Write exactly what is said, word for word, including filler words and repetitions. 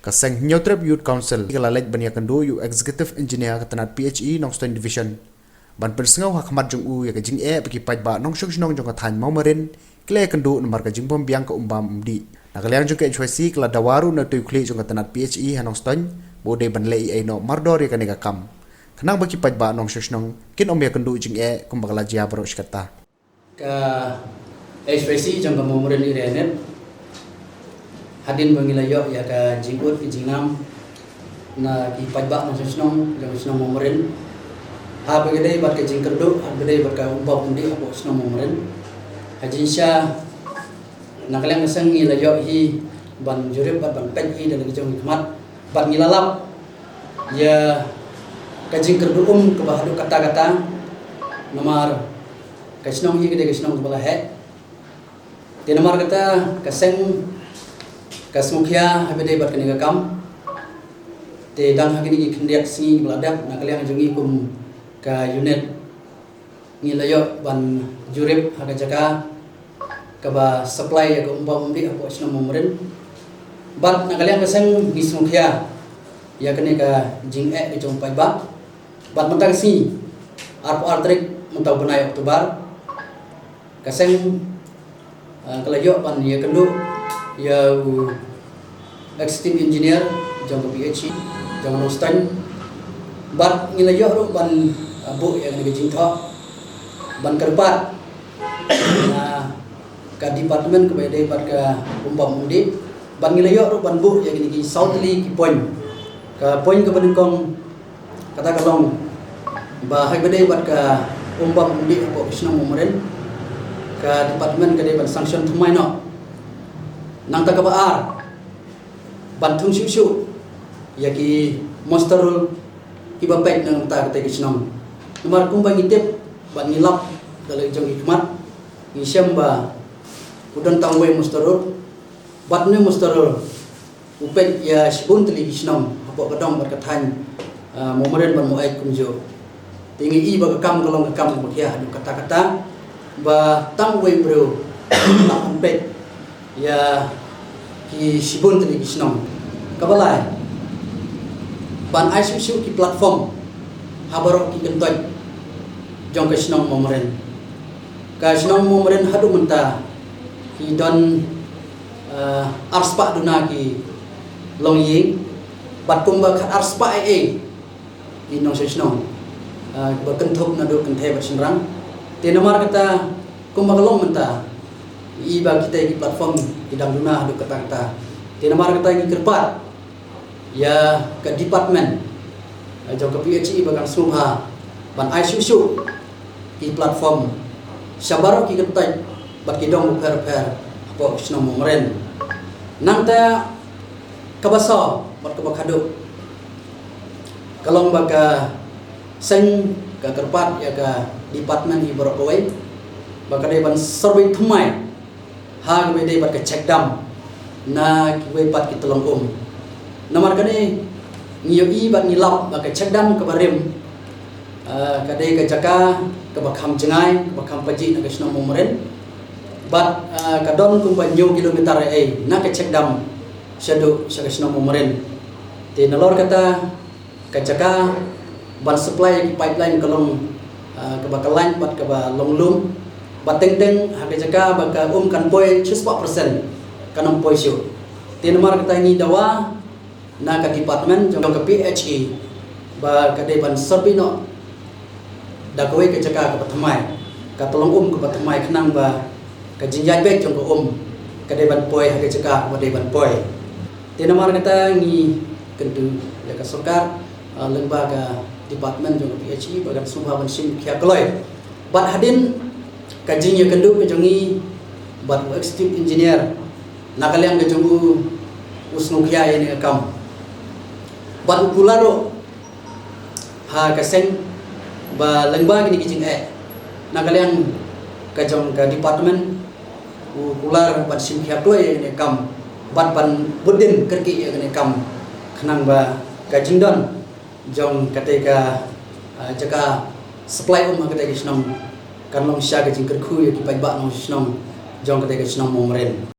Ka seng Hynñiewtrep Youth Council ka la leit ban ïakynduh ïa u Executive Engineer ka tnat P H E Nongstoiñ Division ban pynsngew ha khmat jong u ïa ka jingeh ba ki paidbah nongshong shnong jong ka thaiñ Mawmarin ki la ïakynduh namar ka jingbym biang ka umbam umdih. Na ka liang jong ka H Y C ka la dawa ruh na utei u khlieh jong ka tnat P H E ha Nongstoiñ ba u dei ban leh ei ei noh mardor ïa kane ka kam, khnang ba ki paidbah nongshong shnong kin ym ïakynduh jingeh kumba ka la jia baroh shi katta. Ka H Y C jong ka Mawmarin Area Unit, hadien ba ngi la ïoh ïa ka jingud ka jingnam na ki paidbah nongshong shnong jong ka shnong Mawmarin, ha kaba ïadei bad ka jingkyrduh, ha kaba ïadei bad ka umbam umdih hapoh shnong Mawmarin, ha jingshisha na ka liang ka seng ngi la ïoh hi ban jurip bad ban peit hi da la ki jong ki khmat, bad ngi la lap ïa ka jingkyrduh um kaba haduh katta katta, namar ka shnong hi ka dei ka shnong kaba la heh. Te namar kata ka seng ka sngewkhia ha kaba ïadei bad kane ka kam. Te dang ha kine ki khyndiat sngi ba la dep, na ka liang jong ngi kum ka unit ngi la ïoh ban jurip ha ka jaka kaba supply ïa ka umbam umdih hapoh shnong Mawmarin. Bad na ka liang ka seng ngi sngewkhia ïa kane ka jingeh ka jong u paidbah. Bad mynta ka sngi, arphew ar tarik mynta u bnai October, ka seng, ah, ka la ïoh ban ïakynduh ïa u Executive Engineer jong ka P H E jong Nongstoiñ. Bad ngi la ïoh ruh ban, ah, buh ïa kane ka jingthoh ban kyrpad na ka department kaba ïadei bad ka umbam umdih. Bad ngi la ïoh ruh ban buh ïa kine ki saw tylli ki point. Ka point kaba nyngkong kata ka long ba ha kaba ïadei bad ka umbam umdih hapoh ka shnong Mawmarin, ka department ka dei ban sanction thymmai noh. Nangta kaba ar, ban thung shuh shuh ïa ki muster roll kiba peit na ka bynta katei ka shnong. Namar kumba ngi tip bad ngi lap da la ki jong ki khmat, ngi shem ba u don tang uwei u muster roll, bad une u muster roll u peit ïa shibun tylli ki shnong hapoh ka dong bad ka thaiñ, ah, Mawmarin bad Maweit kumjuh. Te ngi i ba ka kam ka long ka kam kaba khia haduh katta katta, ba tang uwei u briew u lah ban peit ïa ki shibun tylli ki shnong. Kaba lai, ban ai shuh shuh ki platform ha baroh ki kyntoit jong ka shnong Mawmarin. Ka shnong Mawmarin haduh mynta ki don, eh, arspah duna ki longïing, bad kumba khat arspah ei ei ki nongshong shnong, ah, ba kynthup naduh kynthei bad shynrang. Te namar kata, kumba ka long mynta, i ba kitei ki platform ki dang duna haduh katta katta. Te namar kata ngi kyrpad ïa ka department, ah, jong ka P H E ba kan sngewbha ban ai shuh shuh ki platform sha baroh ki kyntoit bad ki dong bapher bapher hapoh ka shnong Mawmarin. Nangta kaba saw bad kaba khatduh, ka long ba ka seng ka kyrpad ïa ka department hi baroh kawei ba ka dei ban survey thymmai ha kaba ïadei bad ka check dam na kiwei pat ki tyllong um. Namar kane ngi ïohi bad ngi lap ba ka check dam kaba rim, ah, ka dei ka jaka kaba kham jngai, kaba kham pajih na ka shnong Mawmarin. Bad, ah, ka don kumba hynñiew kilometer ei ei na ka check dam shaduh sha ka shnong Mawmarin. Te nalor kata ka jaka ban supply ïa ki pipeline ka long, ah, kaba kyllain bad kaba long lum. Bad teng teng ha ka jaka ba ka um kan poi shispah percent kan ym poi shuh. Te namar kata ngi dawa na ka department jong ka P H E ba ka dei ban survey noh da kawei ka jaka kaba thymmai, ka tyllong um kaba thymmai, khnang ba ka jingïaid beit jong ka um ka dei ban poi ha ka jaka kaba dei ban poi. Te namar kata ngi kyntu ïa ka sorkar, ah, lyngba ka department jong ka P H E ba kan sngewbha ban shim khia kloi. Bad hadien ka jingïakynduh ka jong ngi bad u executive engineer, na ka liang ka jong u, u sngewkhia ïa kane ka kam. Bad u kular ruh ha ka seng ba lyngba kine ki jingeh, na ka liang ka jong ka department, u kular ban shim khia kloi ïa kane ka kam bad ban bud dien kyrkieh ïa kane ka kam, khnang ba ka jingdon jong katei ka, ah, jaka supply um ha katei ka shnong kan long sha ka jingkyrkhu ïa ki paidbah nongshong shnong jong katei ka shnong Mawmarin.